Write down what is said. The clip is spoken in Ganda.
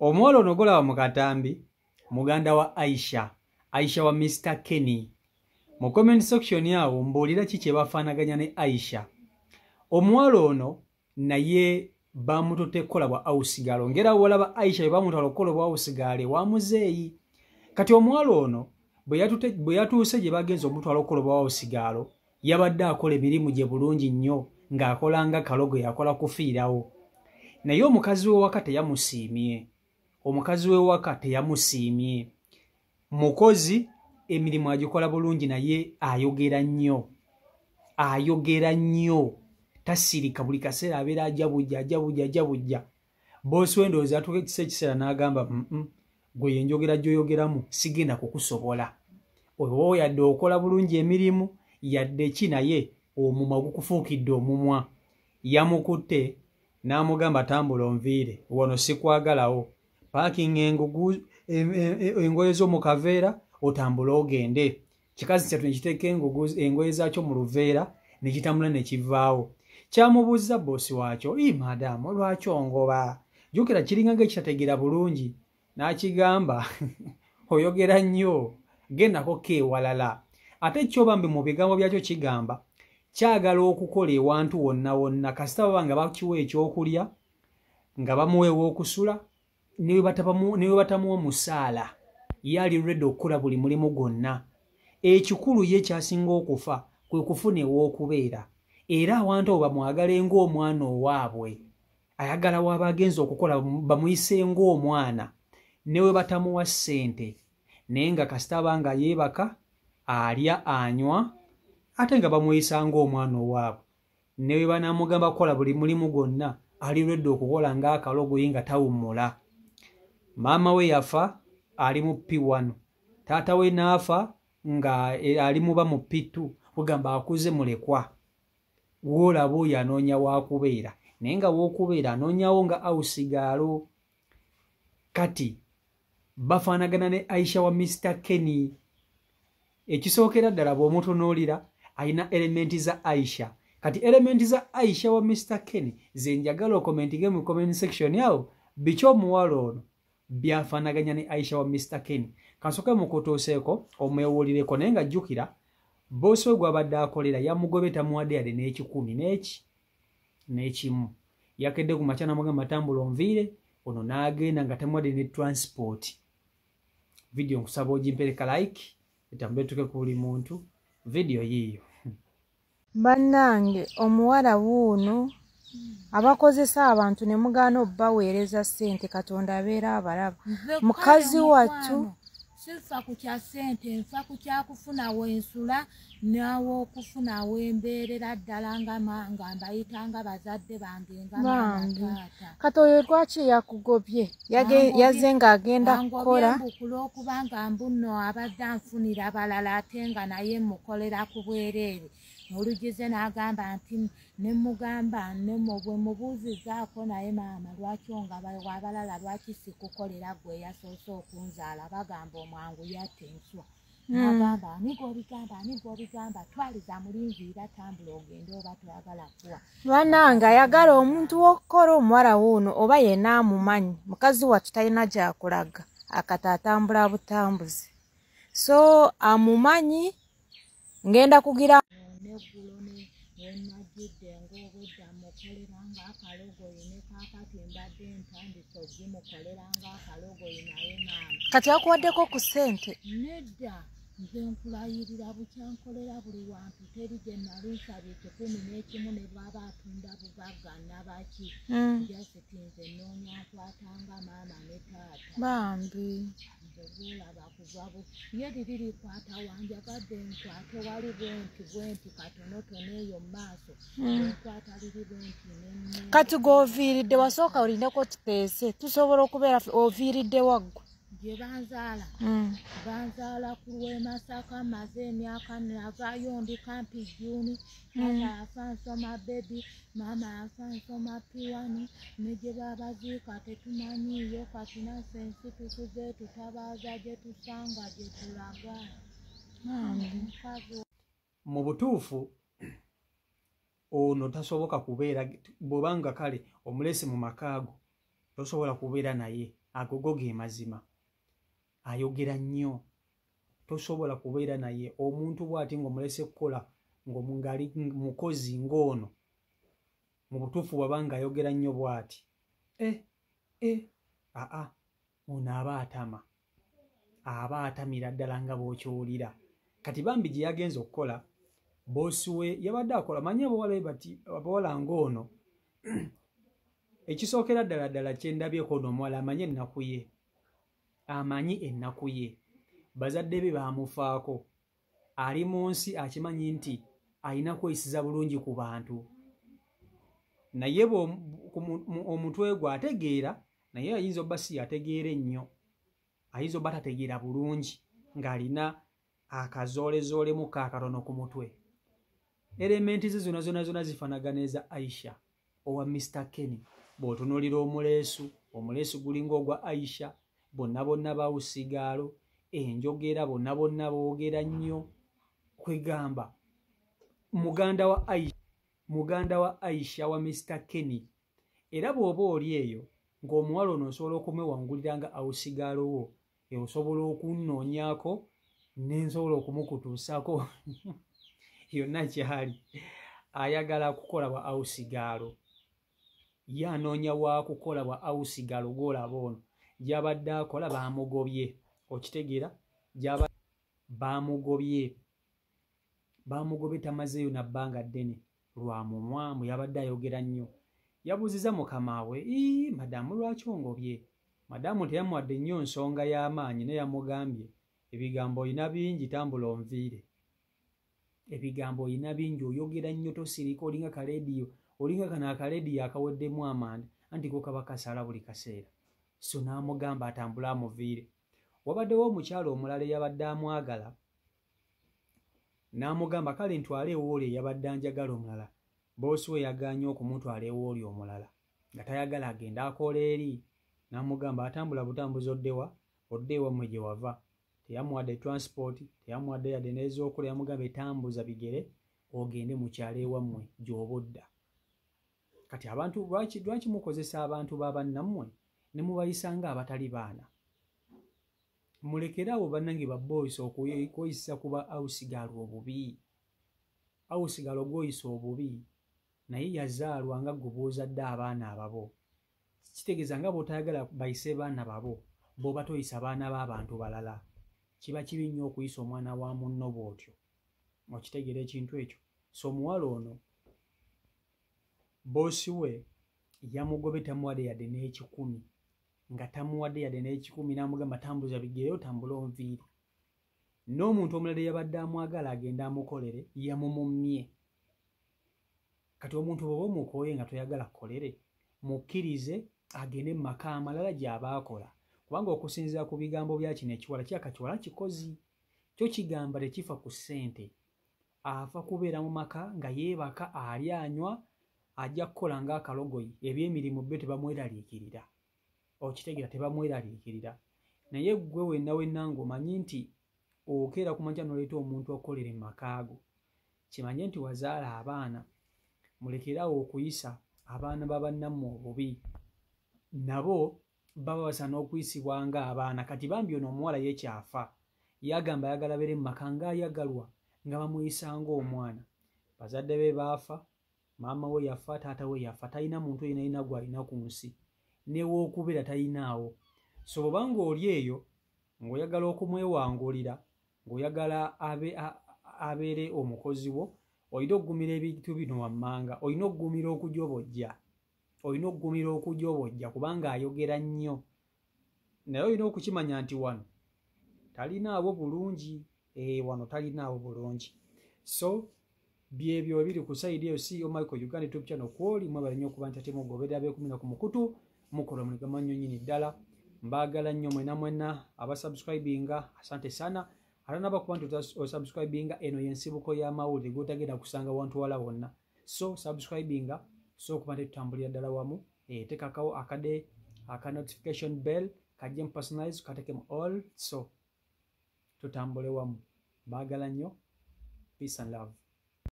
Omuwala ono golaba mu katambi muganda wa Aisha, Aisha wa Mr Kenny. Mu comment section awo mbuulira ki kye bafaanaganya ne Aisha. Omuwala ono naye bamututte kukola bwa ausigalo, ngera wolaba Aisha bwe bamutwala okukola obwa ausigale wa muzeeyi. Kati omuwala ono bwe yatuuse gye bagenza omutwala okukola obwa ausigalo, yabadde akola emirimu gye bulungi nnyo ng'akola nga kalogo yakola kufiirawo. Naye omukazi w'ewaka teyamusiimye. Omukazi w'ewaka teyamusiimye. Mukozi emirimu agikola bulungi naye ayogera nnyo. Ayogera nnyo. Tasirika buli kaseera abeera ajabujja ajabujja ajabujja. Boosi we ndowooza atuuka ekiseera n'agamba gwe yenjogera gy'oyogeramu sigenda kukusobola. Oba yadde okola bulungi emirimu yadde ki naye omumwa gukufuukidde omumwa. Yamukutte n'amugamba tambula onviire wano sikwagalawo. Paakinga engoye zo mu kaveera otambule ogende. Kikazi kyattu ne kiteeka engoye zaakyo mu luveera ne kitambula ne kivaawo. Kyamubuuza boosi waakyo, ii maadamu lwaki ongoba? Jjukira kiringa ng'ekitategeera bulungi. N'akigamba oyogera nnyo gendako ko ewalala. Ate kyo bambi mu bigambo byakyo kigamba kyagala okukola ewantu wonna wonna kasita baba nga bakiwa ekyokulya nga bamuwa ew'okusula ne bwe batamuwa musaala ye ali ready okukola buli mulimu gwonna. Ekikulu ye kyasinga okufa kwe kufuna ew'okubeera, era awantu abo bamwagale ng'omwana owaabwe. Ayagala waba agenza okukola bamuyise ng'omwana ne bwe batamuwa ssente, naye nga kasita aba nga yeebaka alya anywa ate nga bamuyisa ng'omwana owaabwe. Ne bwe banaamugamba kukola buli mulimu gwonna ali ready okukola ng'akalogoyi nga tawummula. Maama we yafa ali mu P1, taata we n'afa nga ali muba mu P2, kugamba akuze mulekwa. Woolaba oyo anoonya waakubeera, naye nga w'okubeera anoonyawo nga ausigaalo. Kati bafaanagana ne Aisha wa Mr Kenny. Ekisookera ddala bw'omutunuulira alina elementi za Aisha. Kati elementi za Aisha wa Mr Kenny ze njagala okomentinge mu comment section awo biki omuwala ono byafaanaganya ne Aisha wa Mr Kenny. Kansooke mukutuuseeko omwewulireko, naye nga jjukira boosi we gw'abadde akolera yamugobye tamuwadde yadde n'ekikumi n'eki n'ekimu. Yakedde ku makya n'amugamba tambula onviire, ono n'agenda nga tamuwadde ne transport. Video nkusaba ogimpereka like etambule tuke ku buli muntu. Video yiiyo. Bannange omuwala wuuno abakozesa abantu ne mugaana obbaweereza ssente, Katonda abeera abalaba. Mukazi wattu sifa ku kya ssente, nfa ku kyakufuna wensula n'aw'okufuna wembeerera ddala nga mbayitanga bazadde bange nga maama taata. Kati oyo lwaki yakugobye? Yazze ng'agenda kukola. Mbu ku lw'okubanga mbu nno abadde anfunira balala ate nga naye mmukolera ku bwereere. Olugize n'agamba nti ne mugamba ne bwe mubuuzizaako naye maama lwaki ongaba abalala lwaki sikukolera gwe yasoose okunzaala, bagamba omwangu yatta enswa. N'agamba ani gw'obigamba, ani gw'obigamba, twaliza mulinziira tambula ogende oba toyagala kuwa. Bannange ayagala omuntu w'okukola omuwala wuuno oba yenna amumanyi, mukazi wattu talina gy'akulaga, akati atambula butambuzi. So amumanyi ngenda kugira neggulo ne najjidde ng'obwedda mmukolera ng'akalogoyi ne kaakati mbadde ntandise ogimukolera ng'akalogoyi naye maama. Kati akuwaddeko ku ssente? Nedda, nze nkulayirira bukyankolera buli wantu teri gye nali nsabye 11 ne bw'aba atunda bugagga nabaki. Just nze nnoonya nkwatanga maama ne taata. Bambi. Nze gw'olaba kuva bu ye liri likwata wanjagadde nkwate wali bwenti bwenti katonotono eyo mu maaso. Nkwata liri bwenti ne Kati gw'oviiridde wasooka olindeko tuteese, tusobola okubeera oviiridde waggwe. Gye banzaala. Banzaala ku lw'e Masaka, mmaze emyaka navaayo ndi kampi June. Taata yafa nsoma baby, maama yafa nsoma P1, ne gye babaziika tetumanyiiyo kati naffe ensi tukuze tutabaaza gye tusanga gye tulaga. Mukazi Mu butuufu ono tasoboka kubeera bw'obanga kale omulese mu makaago tosobola kubeera naye. Ago go ge mazima. Ayogera nnyo, tosobola kubeera naye. Omuntu bw'ati ng'omulese kukola ng'ali mukozi ng'ono, mu butuufu bw'aba ayogera nnyo bw'ati, aa ono aba atama, aba atamira ddala nga bw'okyowulira. Kati bambi gye yagenze okukola, boosi we yabadde akola, manyi abawala bati, abawala ng'ono, ekisookera ddala ddala kye ndabyeko, ono omuwala amanyi ennaku ye, amanyi ennaku ye. Bazadde be baamufaako, ali mu nsi akimanyi nti alina kweyisiza bulungi ku bantu, naye omutwe gwe ategeera, naye ayinza obba si yategeera ennyo, ayinza obba tategeera bulungi, ng'alina akazoolezoolemu kaakatono ku mutwe. Elementi ze zonna zonna zonna zifaanagana eza Aisha owa Mr Kenny. Bw'otunuulira omuleesu, omuleesu gulinga ogwa Aisha. Bonna bonna bawusigaalo, enjogera bonna bonna boogera nnyo. Kwegamba muganda wa Aisha, muganda wa Aisha wa Mr Kenny. Era bw'oba oli eyo ng'omuwala ono osobola okumwewangulira nga awusigaalo wo, osobola okunnoonyaako ne nsobola okumukutuusako yonna kyali. Ayagala kukola bwa awusigaalo, ye anoonya wa kukola bwa awusigaalo. Gw'olaba ono gy'abadde akola baamugobye, okitegeera? Baamugobye, baamugobye, tamazeeyo na bbanga ddene lwa mumwamu, yabadde ayogera nnyo. Yabuuziza mukama we, ii madamu lwaki ongobye? Madamu teyamuwadde nnyo nsonga y'amaanyi, naye yamugambye ebigambo olina bingi, tambula onviire. Ebigambo olina bingi, oyogera nnyo, tosirika, olinga kaleediyo, olinga kano akaleediyo akaweddemu amanda, anti ko kaba kasala buli kaseera. So n'amugamba atambule amuviire. Wabaddewo omukyala omulala eyabadde amwagala, n'amugamba kale ntwale ewooli eyabadde anjagala omulala. Boosi we yagaanye okumutwala ewooli omulala, nga tayagala agende akola eri. N'amugamba atambula butambuzi oddewa, odde ewammwe gye wava. Teyamuwadde transport, teyamuwadde yadde n'ez'okulya, yamugamba etambuza bigere ogende mu kyalo ewammwe gy'oba odda. Kati abantu lwaki mukozesa abantu ba bannammwe ne mubayisa nga abatali baana? Mulekere awo bannange ba boys okweyisa kuba awusigaalo obubi. Awusigaalo gw'oyisa obubi naye yazaalwa nga ggwe bw'ozadde abaana ababo. Kitegeeza nga bw'otayagala bayise baana babo, bw'oba toyisa baana b'abantu balala. Kiba kibi nnyo okuyisa omwana wa munno bw'otyo. Okitegeera ekintu ekyo? So omuwala ono boosi we yamugobye, tamuwadde yadde n'ekikumi, nga tamuwadde yadde n'ekikumi, n'amugamba tambuza bigere otambule onviire. N'omuntu omulala eyabadde amwagala agende amukolere yamumummye. Kati omuntu bw'oba omukooye nga toyagala kukolere, mukkirize agende mu maka amalala gy'aba akola. Kubanga okusinziira ku bigambo bya kino ekiwala, kirabika kiwala kikozi, kyo kigamba tekifa ku ssente, afa kubeera mu maka nga yeebaka, alya, anywa, ajja kukola ng'akalogoyi. Ebyemirimu byo tebamweraliikirira, okitegeera? Tebamweraliikirira. Naye ggwe wenna wenna ng'omanyi nti okeera ku makya n'oleeta omuntu okukolera mu maka go, kimanye nti wazaala abaana. Mulekere awo okuyisa abaana ba bannammwe obubi, nabo baba basaana okuyisibwa ng'abaana. Kati bambi ono omuwala ye kyafa yagamba ayagala abeere mu maka ng'ayagalwa, nga bamuyisa ng'omwana. Bazadde be baafa, maama we yafa, taata we yafa, talina muntu yenna yenna gw'alina ku nsi, new'okubeera talinaawo. So bw'oba ng'oli eyo ng'oyagala okumwewangulira, ng'oyagala abeere omukozi wo, olina okugumira ebintu bino wammanga. Olina okugumira okujobojja, olina okugumira okujobojja, kubanga ayogera nnyo. Naye olina okukimanya nti wano talinaawo bulungi, wano talinaawo bulungi. So byebyo ebiri ku side eyo. CEO Michael Uganda YouTube channel kwoli, mwebale nnyo okuba nti ate mugoberera beekumira ku mukutu, mukola omulimu nnyo nnyini ddala. Mbaagala nnyo mwena mwena abasubscribinga, asante sana. Ate nabakuba nti osubscribinga, eno y'ensibuko y'amawulire g'otagenda kusanga wantu wala wonna. So subscribinga, so okuba nti tutambulira ddala wamu. Tekakawo akade aka notification bell kajje mu personalize, kateke mu all, so tutambule wamu. Baagala nnyo, peace and love.